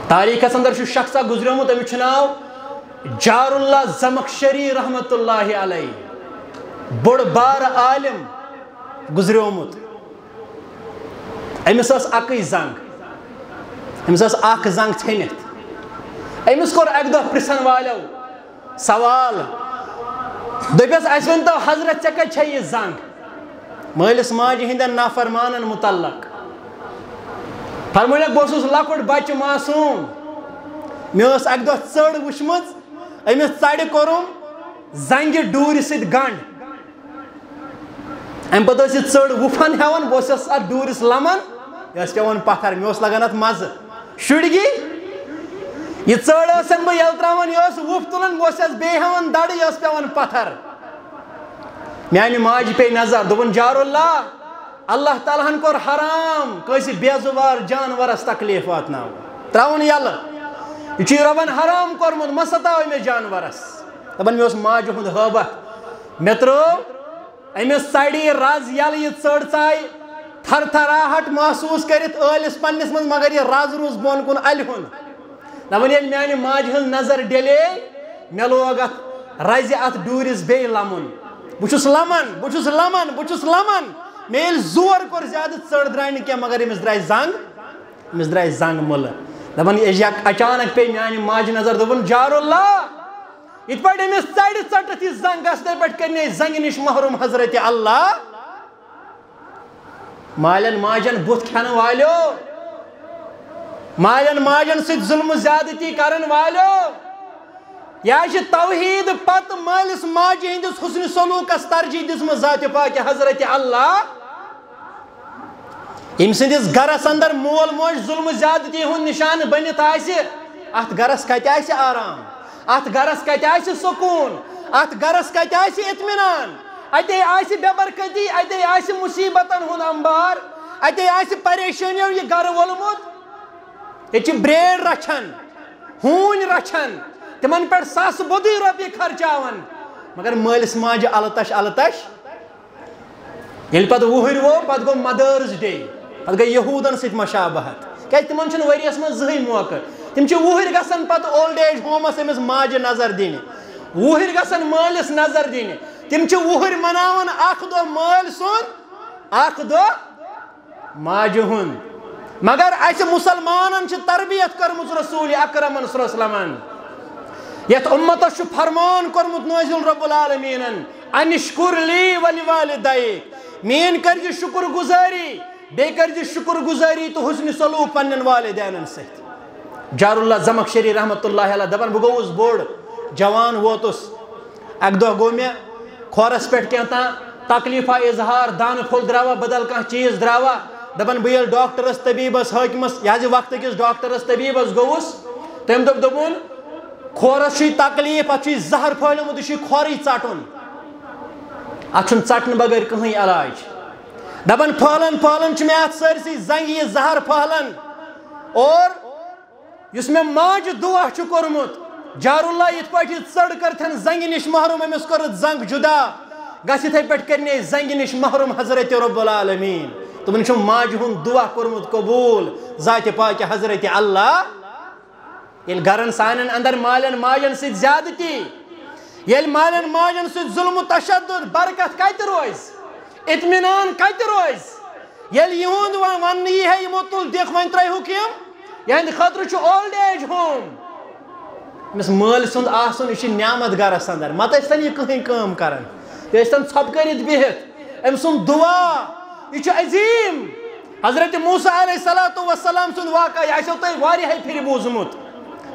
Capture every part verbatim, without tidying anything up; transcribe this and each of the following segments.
تاریخس اندر چھُ شخص اکھ گُزریومُت، أمِس چھُ ناو جار اللہ زمخشری رحمت اللہ علیہ، بوٚڑ بار عالم گُزریومُت۔ أمِس ٲس اَکٕے زنٛگ، أمِس ٲس اَکھ زنٛگ ژھیٚنِتھ۔ أمِس کوٚر اَکہِ دۄہ پرٛژھن والیو سوال، دوٚپُس، "اَسہِ ؤنۍ تو حضرت، ژےٚ کَتہِ چھےٚ یہِ زنٛگ؟" مٲلِس ماجہِ ہِنٛدٮ۪ن نافرمانن مُتعلق فرمٲونکھ، بہٕ اوسُس لۄکُٹ بچہٕ معصوم، مےٚ ٲس اَکہِ دۄہ ژٔر وٕچھمٕژ، أمِس ژَرِ کوٚرُم زنٛگہِ ڈوٗرِ سۭتۍ گنٛڈ۔ اَمہِ پَتہٕ ٲس یہِ ژٔر وُپھن ہٮ۪وان، بہٕ اوسُس اَتھ ڈوٗرِس لَمان، یہِ ٲس پٮ۪وان پَتھر، مےٚ اوس لَگان اَتھ مَزٕ۔ شُرۍ گی، یہِ ژٔر ٲسَن بہٕ یَلہٕ ترٛاوان، یہِ ٲس وُپھ تُلان، بہٕ اوسُس بیٚیہِ ہٮ۪وان دَڑٕ، یہِ ٲس پٮ۪وان پَتھر۔ میٛانہِ ماجہِ پیٚیہِ نظر، دوٚپُن، "جارُ اللہ، اللہ تعالیٰ ہَن کوٚر حرام کٲنٛسہِ بے زُوار جانوَرَس تکلیٖف واتناوُن، ترٛاوُن یَلہٕ۔ یہِ چھُے رۄبَن حرام کوٚرمُت، مہ سَتاو أمِس جانوَرَس۔" دَپان، مےٚ اوس ماجہِ ہُنٛد ہٲبَتھ، مےٚ ترٛٲو أمِس ژَرِ رَز یَلہٕ، یہِ ژٔر ژاے تھر تھراہٹ محسوٗس کٔرِتھ ٲلِس پنٛنِس منٛز، مگر یہِ رَز روٗز بۄن کُن اَلہِ ہُنٛد۔ دَپان، ییٚلہِ میٛانہِ ماجہِ ہٕنٛز نظر ڈیلے، مےٚ لوگ اَتھ رَزِ، اَتھ ڈوٗرِس بیٚیہِ لَمُن۔ بہٕ چھُس لَمان، بہٕ چھُس لَمان، بہٕ چھُس لَمان۔ مےٚ ییٚلہِ زور کوٚر زیادٕ، ژٔر درٛاے نہٕ کینٛہہ، مگر أمِس درٛاے زنٛگ، أمِس درٛاے زنٛگ مُلہٕ۔ دَپان، یہِ اچانک پیٚیہِ میٛانہِ ماجہِ نظر، دوٚپُن، جارُ اللہ، یِتھ پٲٹھۍ أمِس ژَرِ ژٔٹِتھ یہِ زنٛگ، گژھِ تِتھَے پٲٹھۍ کٔرِنۍ أسۍ زنٛگہِ نِش محروم حضرت اللہ۔ مالٮ۪ن ماجٮ۪ن بُتھ کھٮ۪نہٕ والیو، مالٮ۪ن ماجٮ۪ن سۭتۍ ظُلمہٕ زیادتی کرن والیو، یا چھِ توحیٖد پتہٕ مٲلِس ماجہِ ہٕنٛدِس حُسنِ سلوٗکس ترجیح دِژمٕژ ذاتِ پاکہِ حضرت اللہ؟ ییٚمہِ سٕنٛدِس گرس اندر مول موج ظُلمہٕ زیادتی ہُنٛد نِشانہٕ بٔنِتھ آسہِ، اتھ گرس کتہِ آسہِ آرام؟ اتھ گرس کتہِ آسہِ سکوٗن؟ اتھ گرس کتہِ آسہِ اطمینان؟ اتے آسہِ بے برکتی، اتے آسہِ مُصیبتن ہُنٛد انبار، اتے آسہِ پریشٲنیو یہِ گرٕ وولمُت۔ ییٚتہِ چھِ برٛیڈ رچھان، ہوٗنۍ رچھان، تِمن پٮ۪ٹھ ساسہٕ بوٚدُے رۄپیہِ خرچاوان، مگر مٲلِس ماجہِ الہٕ تش الہٕ تش۔ ییٚلہِ پتہٕ وُہٕرۍ ووت، پتہٕ گوٚو مدٲرٕز ڈے، پتہٕ گٔے یہوٗدن سۭتۍ مشابہت، کیازِ تِمن چھُنہٕ ؤریَس منٛز زٕہٕے موقعہٕ۔ تِم چھِ وُہٕرۍ گژھان پتہٕ اولڈ ایج ہومس أمِس ماجہِ نظر دِنہِ، وُہٕرۍ گژھان مٲلِس نظر دِنہِ۔ تِم چھِ وُہٕرۍ مناوان اکھ دۄہ مٲلۍ سُنٛد، اکھ دۄہ ماجہِ ہُنٛد۔ مگر اسہِ مسلمانن چھِ تربیت کٔرمٕژ رسول اکرمن صلی اللہ علیہ وسلمن۔ یتھ امتس چھُ فرمان کوٚرمُت نٲزِل رب العالمیٖنن، "ان اشکر لی ولوالدیک"، میٲنۍ کٔرزِ شُکر گُزٲری، بیٚیہِ کٔرزِ شُکر گُزٲری تہٕ حسنِ سلوک پننٮ۪ن والدینن سۭتۍ۔ جار اللہ زمخشری رحمت اللہ علیہ دپان، بہٕ گوٚوُس بوٚڑ، جوان ووتُس، اکہِ دۄہ گوٚو مےٚ کھۄرس پٮ۪ٹھ کینٛہہ تام تکلیفا اظہار، دانہٕ پھوٚل درٛاوا، بدل کانٛہہ چیٖز درٛاوا۔ دپان، بہٕ ییٚلہِ ڈاکٹرس، طبیبس، حٲکمس، یہِ حظ یہِ وقتہٕ کِس ڈاکٹرس، طبیبس گوٚوُس، تٔمۍ دوٚپ، دوٚپُن، کھۄرس چھُے تکلیف، اتھ چھُے زہر پھٔہلیومُت، یہِ چھُے کھۄرٕے ژٹُن، اتھ چھُنہٕ ژٹنہٕ بغٲر کٕہٕنۍ علاج۔ دپان، پھٔہلان پھٔہلان چھُ مےٚ اتھ سٲرسٕے زنٛگہِ یہِ زہر پھٔہلان، اور یُس مےٚ ماجہِ دُعا چھُ کوٚرمُت، جار اللہ یِتھ پٲٹھۍ یہِ ژٔر کٔرتھن زنٛگہِ نِش محروم، أمِس کٔرٕتھ زنٛگ جُدا، گژھِ یِتھے پٲٹھۍ کٔرِنۍ أسۍ زنٛگہِ نِش محروم حضرت رب العالمین۔ تِمن چھُ ماجہِ ہُنٛد دُعا کوٚرمُت قبوٗل ذاتِ پاکہِ حضرت اللہ۔ ییٚلہِ گرن سانٮ۪ن اندر مالٮ۪ن ماجٮ۪ن سۭتۍ زیادتی، ییٚلہِ مالٮ۪ن ماجٮ۪ن سۭتۍ ظُلم و تشدد، برکت کتہِ روزِ؟ اطمینان کتہِ روزِ؟ ییٚلہِ یِہُنٛد وۄنۍ وننہٕ یی ہے، یِمو تُل دِکھ، وۄنۍ ترٛٲیہُکھ یِم، یِہنٛدِ خٲطرٕ چھُ اولڈ ایج ہوم۔ أمِس مٲلۍ سُنٛد آسُن، یہِ چھِ نعمت گرس اندر۔ متہٕ ٲسۍتن یہِ کٕہٕنۍ کٲم کران، یہِ ٲسۍتن ژھۄپہٕ کٔرِتھ بِہِتھ۔ أمۍ سُنٛد دُعا، یہِ چھُ عظیٖم۔ حضرت موسیٰ علیہ الصلوۃ والسلام سُنٛد واقعہ، یہِ آسیو تۄہہِ واریاہے پھِرِ بوٗزمُت،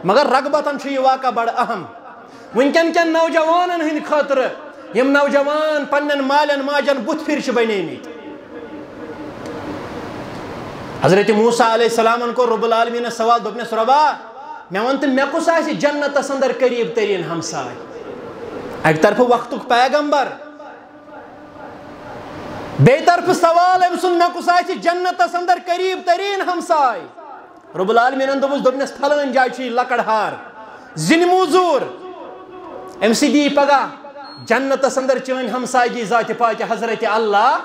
مگر رغبتاً چھُ یہِ واقعہ بڑٕ اہم۔ وٕنکٮ۪ن کٮ۪ن نوجوانن ہٕنٛدِ خٲطرٕ، یِم نوجوان پننٮ۪ن مالٮ۪ن ماجٮ۪ن بُتھِ پھِرِ چھِ بنیمٕتۍ۔ حضرت موسیٰ علیہ السلامن کوٚر رب العالمینس سوال، دوٚپنس، رۄبا، مےٚ وَن تہٕ، مےٚ کُس آسہِ جنتس اندر قریب تریٖن ہمساے؟ اکہِ طرفہٕ وقتُک پیغمبر، بیٚیہِ طرفہٕ سوال أمۍ سُنٛد، مےٚ کُس آسہِ جنتس اندر قریب تریٖن ہمساے؟ رب العالمینن دوٚپُس، دوٚپنس، فلٲنۍ جایہِ چھُ یہِ لۄکڑہار، زِنہِ موٚزوٗر، أمۍ سٕے دِیہِ پگاہ جنتس اندر چٲنۍ ہمسایگی ذاتِ پاکہِ حضرت اللہ۔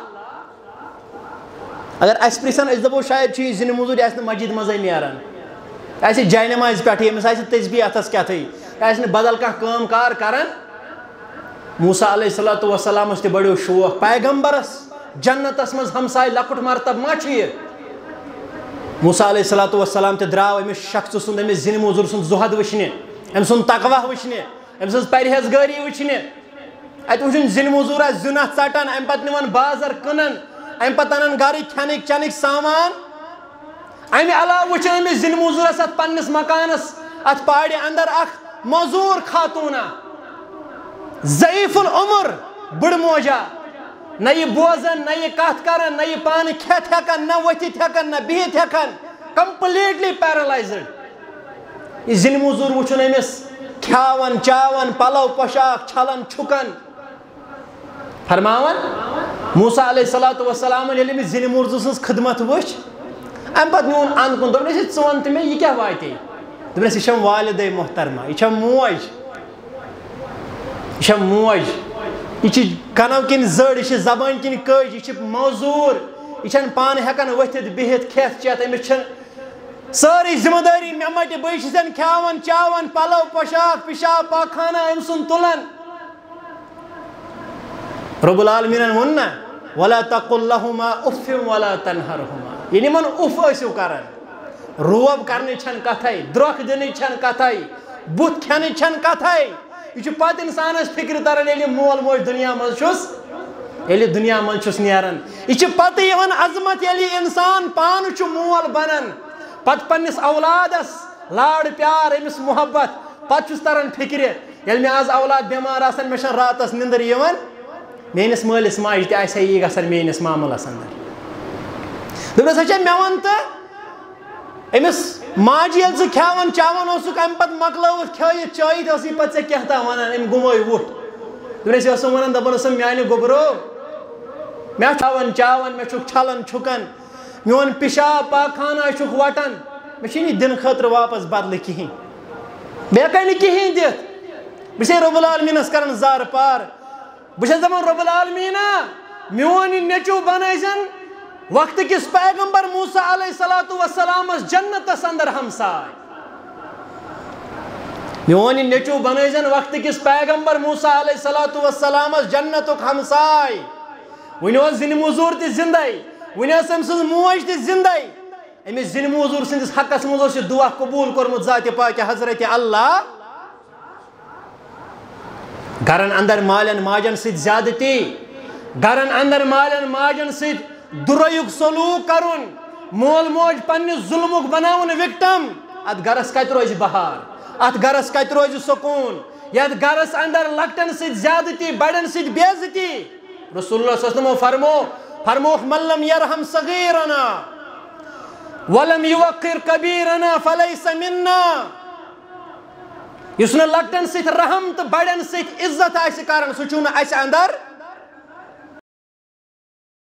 اگر اسہِ پرژھن، أسۍ دپو شاید چھُ یہِ زِنہِ موٚزوٗر، یہِ آسہِ نہٕ مسجد منٛزے نیران۔ آسہِ جاینمازِ پٮ۪ٹھٕے، أمِس آسہِ تسبیح اَتھَس کیٛتھٕے، یہِ آسہِ نہٕ بدل کانٛہہ کٲم کار کران۔ موسیٰ علیہ الصلوۃ والسلامَس تہِ بڑیو شوق، پیغمبرس جنتس منٛز ہمسایہِ لۄکُٹ مرتبہٕ ما چھُ یہِ؟ موسیٰ علیہ الصلوۃ والسلام تہِ درٛاو أمِس شخصہٕ سُنٛد، أمِس زِنہِ موٚزوٗر سُنٛد زُہد وٕچھنہِ، أمۍ سُنٛد تقویٰ وٕچھنہِ، أمۍ سٕنٛز پرہیزگٲری وٕچھنہِ۔ اَتہِ وٕچھُن زِنہِ موٚزوٗرا زیُن اَتھ ژَٹان، اَمہِ پَتہٕ نِوان بازر کٕنان، اَمہِ پَتہٕ اَنان گَرٕکۍ کھٮ۪نٕکۍ چٮ۪نٕکۍ سامان۔ اَمہِ علاوٕ وٕچھُن أمِس زِنہِ موٚزوٗرَس اَتھ پنٛنِس مکانَس، اَتھ پارِ اَندَر اَکھ موٚزوٗر خاتوٗنا، ضعیف العمر، بٕڑٕ موجا، نہ یہِ بوزان، نہ یہِ کَتھ کَران، نہ یہِ پانہٕ کھٮ۪تھ ہٮ۪کان، نہ ؤتھِتھ ہٮ۪کان، نہ بِہِتھ ہٮ۪کان، completely paralyzed۔ یہِ زِنہِ موٚزوٗر وٕچھُن أمِس کھیٛاوان، چاوان، پَلو پوشاک چھَلان، چھُکان۔ فرماوان، موسیٰ علیہ الصلوۃ والسلامن ییٚلہِ أمِس زِنہِ موٚزوٗر سٕنٛز خدمت وٕچھ، اَمہِ پَتہٕ نیوٗن اَنٛد کُن، دوٚپُن، "ہے، ژٕ وَن تہٕ مےٚ، یہِ کیٛاہ واتے؟" دوٚپنَس، "یہِ چھَم والدے محترمہ، یہِ چھَم موج، یہِ چھَم موج، یہِ چھِ کَنَو کِنۍ زٔڑ، یہِ چھِ زبٲنۍ کِنۍ کٔج، یہِ چھِ موٚزوٗر، یہِ چھَنہٕ پانہٕ ہٮ۪کان ؤتھِتھ، بِہِتھ، کھٮ۪تھ، چٮ۪تھ، أمِس چھَنہٕ سٲرٕے ذمہٕ دٲری مےٚ مَٹہِ، بہٕ چھُسَن کھیٛاوان، چاوان، پَلو پوشاک، پِشاب، پاخانہ أمۍ سُنٛد تُلان۔" رب العالمینن ووٚن نا، "ولا تقل لهما اف ولا تنهرهما"، ییٚلہِ یِمن اُف ٲسِو کران، روب کرنٕچ چھنہٕ کتھے، درۄکھ دِنٕچ چھنہٕ کتھے، بُتھ کھٮ۪نٕچ چھنہٕ کتھے۔ یہِ چھُ پتہٕ انسانس فکرِ تران، ییٚلہِ مول موج دُنیا منٛز چھُس، ییٚلہِ دُنیا منٛز چھُس نیران۔ یہِ چھِ پتہٕ یِوان عظمت، ییٚلہِ انسان پانہٕ چھُ مول بنان، پتہٕ پننِس اولادس لاڑ پیار، أمِس محبت، پتہٕ چھُس تران فکرِ، ییٚلہِ مےٚ آز اولاد بٮ۪مار آسن، مےٚ چھنہٕ راتس نِندٕر یِوان، میٲنِس مٲلِس ماجہِ تہِ آسہِ ہا یی گژھان میٲنِس معاملس اندر۔ دوٚپمَس، "اچھا، مےٚ وَن تہٕ، أمِس ماجہِ ییٚلہِ ژٕ کھٮ۪وان چٮ۪وان اوسُکھ، اَمہِ پَتہٕ مۄکلٲوٕتھ کھیٚوِتھ چٲیِتھ، ٲسٕے پَتہٕ ژےٚ کیٛاہ تام وَنان، أمۍ گُمٲے وُٹھ؟" دوٚپمَس، یہِ ٲسٕم وَنان، دَپان ٲسٕم، "میٛانہِ گوٚبرو، مےٚ چھُ کھٮ۪وان چٮ۪وان، مےٚ چھُکھ چھَلان چھُکان، میون پِشاب پاخانہ چھُکھ وَٹان، مےٚ چھُنہٕ یہِ دِنہٕ خٲطرٕ واپَس بدلہٕ کِہیٖنۍ۔ بہٕ ہٮ۪کَے نہٕ کِہیٖنۍ دِتھ۔ بہٕ چھُسے رب العالمینَس کران زارٕ پار۔" بہٕ چھُس دَپان، "رب العالمینا، میون یہِ نیٚچوٗ بنٲیزٮ۪ن وقتہٕ کِس پیغمبر موسیٰ علیہ الصلوۃ والسلامس جنتس اندر ہمساے۔ میون یہِ نیٚچوٗ بنٲیزٮ۪ن وقتہٕ کِس پیغمبر موسیٰ علیہ الصلوۃ والسلامس جنتُک ہمساے۔" وٕنہِ اوس زِنہِ موٚزوٗر تہِ زِندَے، وٕنہِ ٲس أمۍ سٕنٛز موج تہِ زِندَے۔ أمِس زِنہِ موٚزوٗر سٕنٛدِس حقس منٛز اوس یہِ دُعا قبوٗل کوٚرمُت ذاتِ پاکہِ حضرت اللہ۔ گرن اندر مالٮ۪ن ماجن سۭتۍ زیادتی، گرن اندر مالٮ۪ن ماجن سۭتۍ دُرٲیُک سلوٗک کرُن، مول موج پننہِ ظُلمُک بناوُن وِکٹم، اتھ گرس کتہِ روزِ بہار؟ اتھ گرس کتہِ روزِ سکوٗن؟ یتھ گرس اندر لۄکٹٮ۪ن سۭتۍ زیادتی، بڑٮ۪ن سۭتۍ بے عزتی۔ رسول اللہ صلی اللہ علیہ وسلم فرمو، فرمووُکھ، "من لم یرحم صغیرنا ولم یوقر کبیرنا فلیس منا۔" یُس نہٕ لۄکٹٮ۪ن سۭتۍ رحم تہٕ بڑٮ۪ن سۭتۍ عزت آسہِ کران، سُہ چھُنہٕ اسہِ اندر